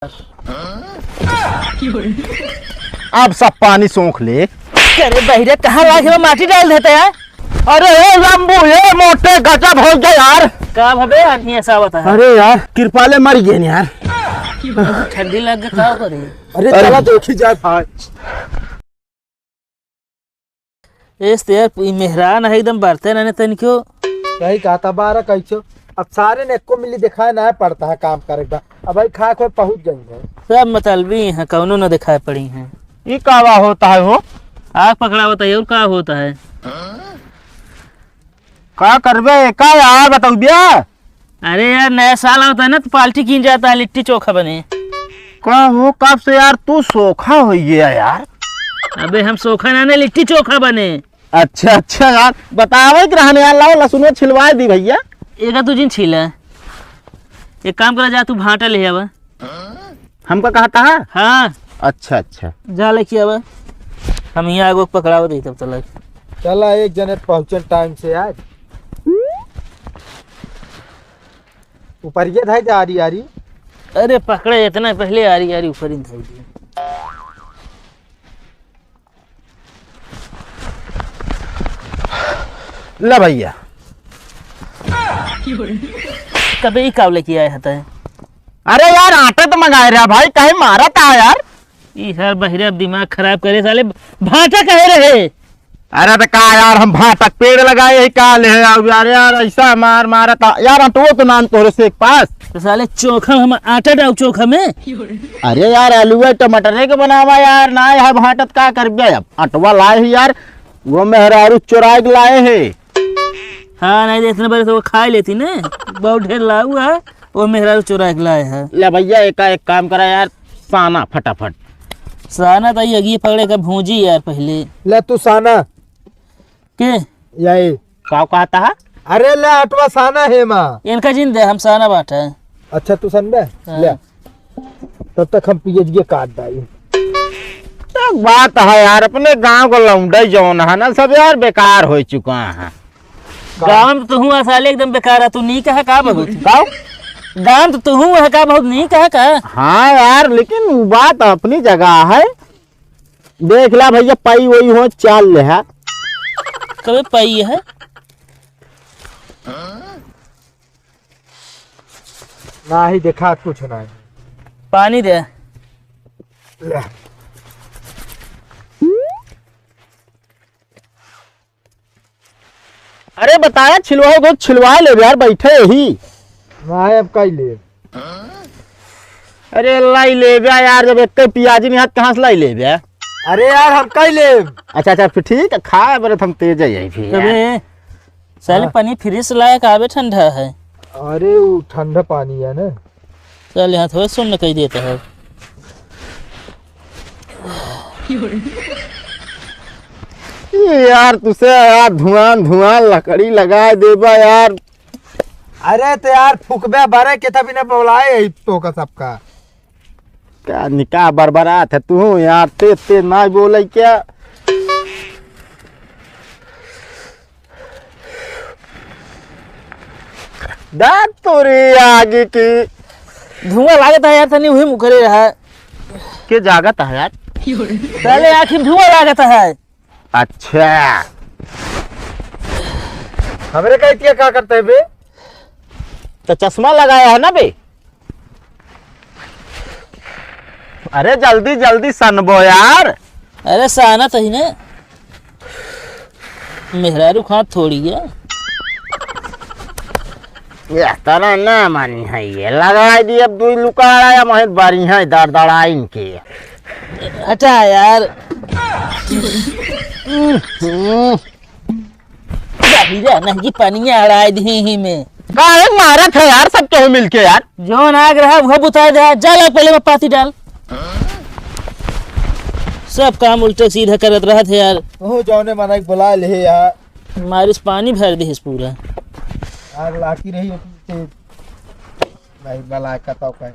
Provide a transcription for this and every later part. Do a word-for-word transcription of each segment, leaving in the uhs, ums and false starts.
अब सब पानी सोख ले। अरे बहिरे, कहाँ लागे बा, माटी डाल देते हैं। अरे ए लंबू, ए मोटे गजब हो गया यार। का भबे, आदमी ऐसा होता है? अरे यार, कृपा ले मर गए यार। ठंडी लग गई, का करी? अरे अरे। चला देखी जाए भाई। एस तो यार, ई मेहरान है एकदम बरते ना तनिको। सही कहा था, बारह कैसो। अब सारे ने एको मिली दिखाए ना पड़ता है काम करे का। अब भाई खा खोए पहुँच गई है। सब मतलबी हैं, कौनो न दिखाए पड़ी हैं। ई कावा होता है हो? आग पकड़ा होता है और का होता है? का करबे एका यार, बतौबिया? अरे यार, नया साल आवता है ना, तो पार्टी कीन जाता है, लिट्टी चोखा बने। का हो, कब से यार तू सोखा हो गया यार? अबे हम सोखा ना, ना लिट्टी चोखा बने। अच्छा, अच्छा यार, बतावे के रहने यार, लाओ लहसुन छिलवा दी भैया। एक दो दिन छीला। एक काम करा, जा तू भाटा ले आवा। हमका कहता है? हाँ। अच्छा, अच्छा। जा लेके आवा। हम यहाँ आगो पकड़ाओ दे तब तलक। चला, एक जने पहुँचन टाइम से आज। ऊपर ये धाई जा आरी आरी। अरे पकड़े, इतना पहले आरी आरी ऊपर ही धाई दी। ले भैया। कबे ई काव लेके आए हता है? अरे यार, आटा तो मंगाए रहा भाई, काहे मारा था यार? ई हर बहिरे अब दिमाग खराब करे साले, भाटा कहे रहे? अरे तो का यार, हम भाटा के पेड़ लगाए ही का ले है? अब यार, यार ऐसा मार मारा था यार, आटो तो नान तोरे से एक पास। तो साले चोखा हम आटा डाल चोखा में। अरे यार, आलू है टमाटर के बनावा यार, ना यार भाटा त का करबे अब? अटवा लाए ही यार, वो मेहरारू चुराए के लाए है। हाँ, नहीं तो इतने बड़े तो वो खा ही लेती ना, बहुत ढेर लाऊ है, वो मेहरारू चुराए के लाए है। ले भैया, एका एक काम करा यार, साना फटाफट। साना तो ये अगिए पकड़े का भूंजी यार पहले। ले तू साना। के? यही। का कहता है? अरे ले अटवा साना है माँ। इनका जिन दे, हम साना बाटा है। अच्छा तू सन बे? हाँ। ले। तब तक हम पियजिए काट दाई। तो बात है यार, अपने गांव को लौंडे जौन है ना, सब यार बेकार हो चुका है। गांव में तो तू हूँ साले एकदम बेकार है, तू नी कहा का बहुत? का? गांव तो तू हूँ है का बहुत नी कहा का? हाँ यार, लेकिन वो बात अपनी जगह है। देख ला भैया, पाई वही हो, चाल ले है। कबे पाई है? नाही देखा कुछ नाही। पानी दे। ले। अरे बताया, छिलवाओ तो छिलवा ले यार, बैठे ही। नाही, अब कई ले। अरे लाई लेबे यार, जब एक पियाजी नहीं हाथ कहाँ से लाई लेबे? अरे यार, हम कई लेब। अच्छा, अच्छा, फिर ठीक है, खाए बरे तो हम तेज ही फिर यार। अबे, साले हाँ। पनीर फ्रिज लायक आवे ठंडा है। अरे, वो ठंडा पानी है ना। चल, यहाँ थोड़ा सुन्न कही देता है। ये यार, तुसे यार धुआं, धुआं लकड़ी लगाए देबा यार। अरे, तो यार, फुकबे बरे के तभी ना बोलाए है तो का सबका। का निकाह बरबरात है तू यार, ते, ते ना बोले क्या? दांत तोरे आगे के। धुआं लागत है यार, तनी उही मुकरे रहा। के जागत है यार? पहले आँखी में धुआं लागत है। अच्छा। हमरे का इतिया का करते है बे? तो चश्मा लगाया है ना बे? अरे जल्दी जल्दी सनबो यार। अरे साना तही ने। मेहरारू खात थोड़ी है। ये तरह ना मानी है, ये लगाई दी अब दुई लुकाड़ा या महे बढ़िया दरदड़ाइन के। हटा यार। हम्म। जा हीरा, नहीं कि पनिया अड़ाई दी ही में। काहे मारत है यार सब केहू मिलके यार? जौन आग रहा, वह बुताई दे। जा लाग पहले में पाती डाल। सब काम उल्टे सीधा करत रहत है यार। ओहो, जौने मना के बुला ले यार। मारिस पानी भर दिहिस पूरा। आग लागी रही होती तेज। नहीं, बला का तो कहे।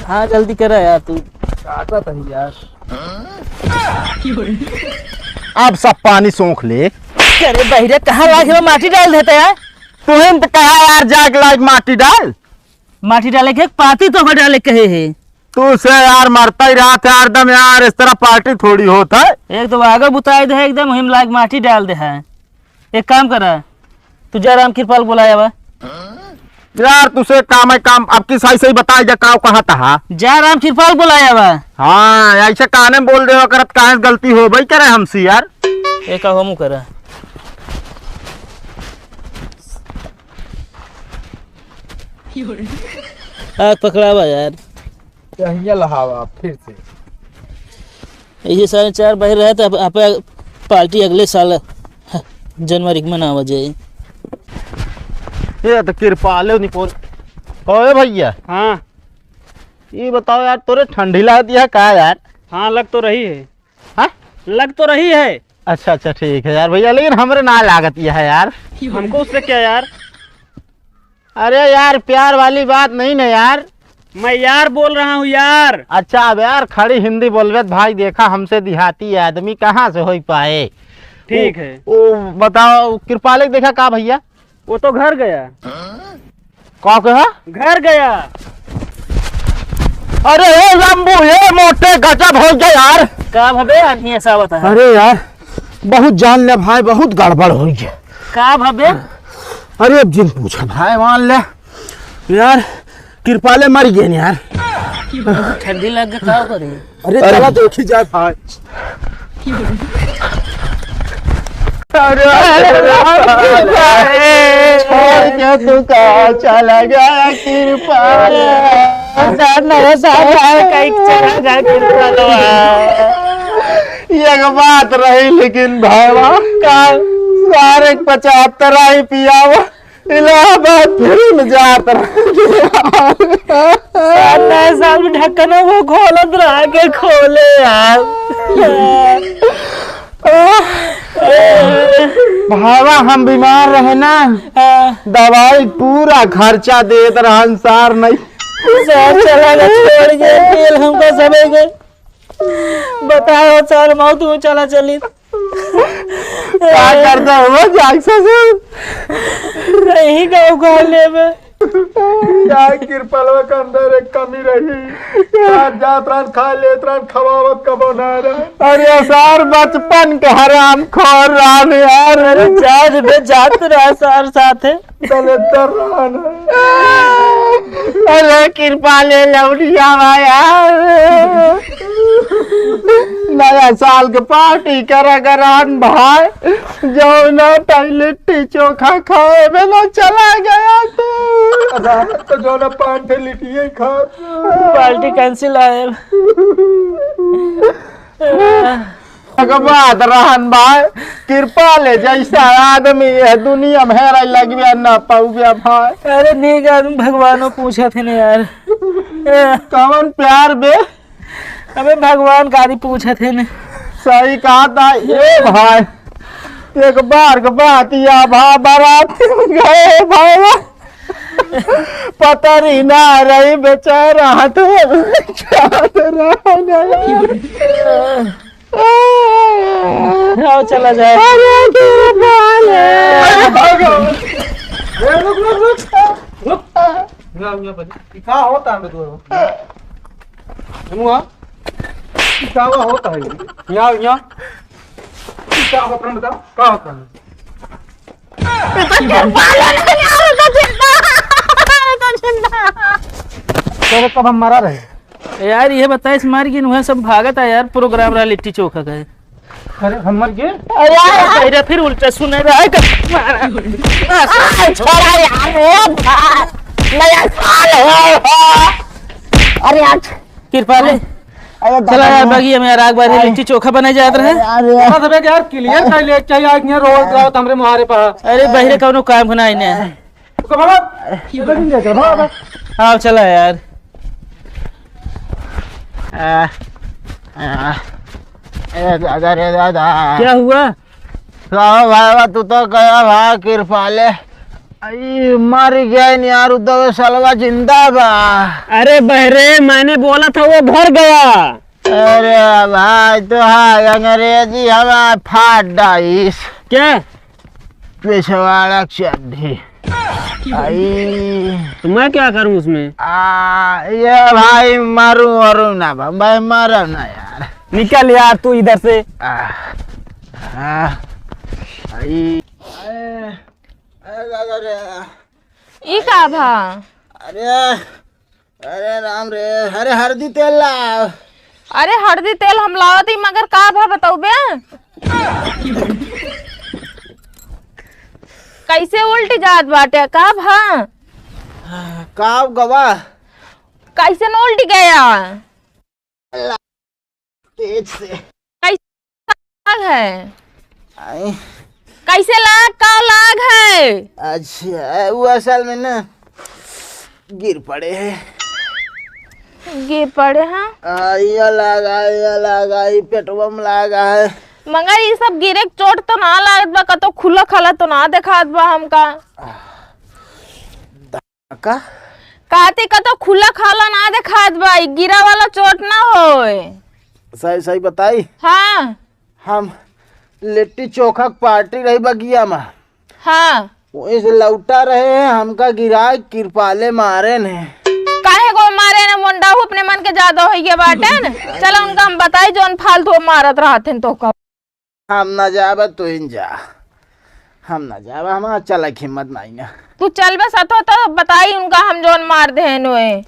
हाँ, जल्दी करा यार तू। काटा था यार। अब सब पानी सोख ले। अरे बहिरे, कहाँ लागे बा, माटी डाल देता यार। तुहिन त कहा यार, जाके लाइक माटी डाल। माटी डाले के, पाती तो डाले कहे है। तू से यार मरता ही रहा था हरदम यार, इस तरह पार्टी थोड़ी होत है। एक तो आगे बुताई दे है एकदम, हिम लाइक माटी डाल दे है। एक काम करा, तू जा राम कृपाल बुलाया बा। यार, तुसे काम है काम, अब की सही सही बताई जा, काव कहा था? जा राम कृपाल बुलाया बा। हाँ, ऐसे काने बोल देवा करत, काहे से गलती हो भाई करे हमसे यार? ए का हमू करा। आग पकड़ावा यार। यहिया लहावा फिर से। ये साढ़े चार बज रहे थे, अब, अब पार्टी अगले साल जनवरी के मनावा जाए। ये तो कृपाले निपोल। ओए भैया। हाँ। ये बताओ यार, तोरे ठंडी लागती है का यार? हाँ, लग तो रही है। हाँ? लग तो रही है। अच्छा, अच्छा, ठीक है यार भैया, लेकिन हमरे ना लागत ये है यार। हमको उससे क्या यार? अरे यार, प्यार वाली बात नहीं ना यार। मैं यार बोल रहा हूँ यार। अच्छा, अब यार खड़ी हिंदी बोलबे त भाई, देखा हमसे देहाती आदमी कहाँ से होई पाए। ठीक ओ, है। ओ, बताओ, कृपाले के देखा का भैया? वो तो घर गया। का कहा? घर गया। अरे ए लंबू, ए मोटे, गजब हो गया यार। का भबे आदमी ऐसा आवत है? अरे यार, बहुत जान ले भाई, बहुत गड़बड़ हो गया। का भबे? अरे अब जिन पूछा भाई, मान ले यार, कृपाले मर गए यार। ठंडी लग गई, का करी? अरे अरे। चला देखी जाए भाई। अरे, अरे, छोड़ के तू कहाँ चला गया कृपाल? सार नया साल आए, कहीं चला गया कृपालवा। एक बात रही लेकिन भाईवा, का? सारे पचहत्तर आई पियावा। इलाहाबाद फिर में जात रहे। साला सब ढक्कन वो खोलत रहा के खोले यार। भावा, हम बीमार रहे ना, हाँ। दवाई पूरा खर्चा देत रहन सार नहीं। सार चला के छोड़ के, तेल हमको सबे के। बताओ सार, मौत में चला चली। का करता हुआ जाग ससुर? नहीं गाँव घर लेबे। यार कृपलवा के अंदर एक कमी रही। साथ जात रहन, खा लेत रहन, खवावत कबो ना रहन। अरे सार, बचपन के हराम खोर रहन यार। अरे जात बे, जात रहा सार साथे। दलिद्दर रहन। अरे कृपाले लौटिया भाई यार। नया साल के पार्टी करा करान भाई। जौना टाइम लिट्टी चोखा खाए में ना चला गया तू। अच्छा, तो जौना पान थे लिट्टिए खा। पार्टी कैंसिल है। भगवान रहन भाई, कृपाले जैसा आदमी है दुनिया में हेराई लगबे ना पाउबे भाई। अरे नीक आदमी भगवानो पूछत है ना यार। कौन प्यार बे? अबे भगवान गारी पूछत है ना। सही कहा था ये भाई। एक बार के बात या भा बारात में गए भाई, पता नहीं ना रही बेचारा तो। आओ, चला जाए। अरे, तेरे बाल है। ए, रुक, रुक, रुक, रुक। यहाँ, यहाँ पर। ई का होता है, मेरे को? मुआ? ई का होता है? यहाँ, यहाँ। ई का होता है, बताओ? का होता है? तेरे कब हम मरा रहे? यार, ये बताइस, मार गिन हुआ, सब भागत है यार, प्रोग्राम रहा लिट्टी चोखा का है। अरे, हम मर गए? अरे यार, अरे, फिर उल्टा सुने रहा है, कब मारा? अरे, छोड़ा यार, ओ भाई, नया साल हो, हो। अरे यार। कृपाले, अरे, चला यार, दादा। बगिया में यार, आग बारे अरे। लिट्टी चोखा बनाए जात रहे। अरे, अरे। बस, अबे यार, clear कर ले, चाहे आज यहाँ रोज गाओ तो हमरे मुहारे पर। अरे, बहिरे कौनो काम ना इन्हें। तो बाबा, ये तो नहीं देख रहा, बाबा। हाँ, चला यार। आ, आ, ए दादा रे दादा। क्या हुआ? कहो भाई, तू तो कहा भाई कृपाले। आई मर गए यार, उद्धव सलवा जिंदा बा। अरे बहरे, मैंने बोला था वो भर गया। अरे भाई, तो हाँ, अंग्रेजी हवा फाट डाइस। क्या? पिछवाड़ा चड्ढी। आई। तो मैं क्या करूं उसमें? आ, ये भाई मारू और ना बा-, भाई मारा ना यार। निकल यार तू इधर से। आ, आ, आई। अरे, अरे, अरे, अरे। ई का भा? अरे, अरे राम रे, अरे हरदी तेल ला। अरे हरदी तेल हम लावत ही, मगर का भा बतौबे? कैसे उल्टी जात बाटे, का भा? का गवा? कैसे न उल्टी गया? तेज से। कैसे लाग है? आई। कैसे लाग, का लाग है? अच्छा, वो असल में ना गिर पड़े है। गिर पड़े हैं? आ, ये लाग है, ये लाग है, ये पेटवा में लाग है। मगर ये सब गिरे के चोट तो ना लागत बा, कतो खुला खाला तो ना देखात बा हमका। का? काती का तो खुला खाला ना देखात बा, ई गिरा वाला चोट ना होए। सही, सही बताई? हाँ। हम लिट्टी चोखा के पार्टी रही बगिया में। हाँ। वहीं से लौटा रहे हैं, हमका गिराए किरपाले मारे ने। काहे को मारे ने मुंडा, हु अपने मन के ज्यादा होइए बाटे न। चला उनका हम बताई जौन फालतू मारत रहत हैं तो का। हम ना जाबे, तू ही जा। हम ना जाबे, हमारा चले के हिम्मत नाई ना। तू चलबे सथो तो बताई उनका हम जौन मार देहेन होए।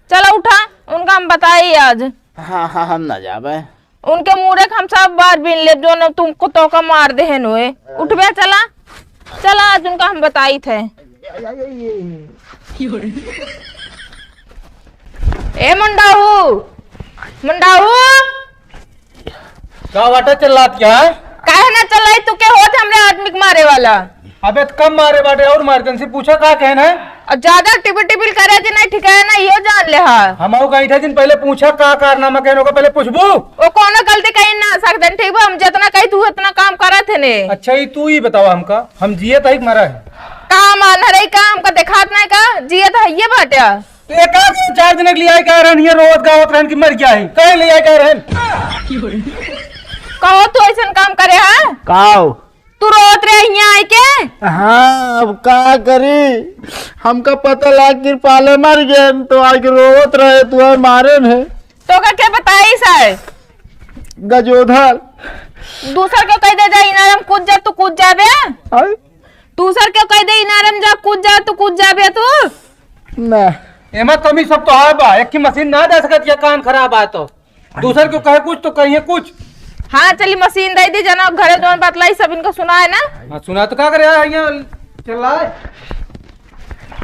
चला उठा, उनका हम बताई आज। हाँ, हाँ, हम ना जाबे। उनके मुड़े के हम सब बार बीन लेब जौन तुमको तोका मार देहेन होए। उठबे चला, चला आज उनका हम बताई थे। ए मुंडाऊ, मुंडाऊ। का बाटे चिल्लात क्या है? काहे ना चिल्लाई, तू के होत हमरे आदमी के मारे वाला? अबे त कब मारे बाटे और मार तन से पूछा का कहना है? और ज्यादा टिपिल टिपिल करे जे नहीं ठीक है ना, यो जान ले हा। हम आऊ कहीं थे दिन पहले पूछा का कारनामा कहनो का पहले पूछबू? वो कोनो गलती कहीं ना सकते ठीक बा, हम जितना कही तू उतना काम करत है ने। अच्छा ये तू ही बतावा हमका, हम जियत है कि मरा है? का मान रही का हमका देखात नहीं का जियत है ये बाटे। तो ये का दो चार दिन के लिए आई कह रहन, ये रोवत गावत रहन कि मर गया है, कहे ले आई कह रहन। कहो तू ऐसन काम करे है? काओ? तू रोवत रहे यहाँ आई के? हाँ, अब का करी, हमका पता लाग कि पाले मर गए तो आके रोवत रहे, तू है मारे न है। तो का क्या बताई साहब? गजोधर। दूसर के कह दे जा, इनारम कूद जा, तू कूद जाबे। आय? दूसर के कह दे, इनारम जा, कूद जा, तू कूद जाबे तू। ना। एमा कमी सब तो है बा, एक की मशीन ना दे सकत, ये कान खराब है तो। दूसर के कहे कुछ तो कहिए कुछ। हाँ, चली मशीन दे दी, जना घरे जौन बतलाई सब इनको सुनाए ना। हाँ, सुना तो का करे, यहाँ चल रहा है।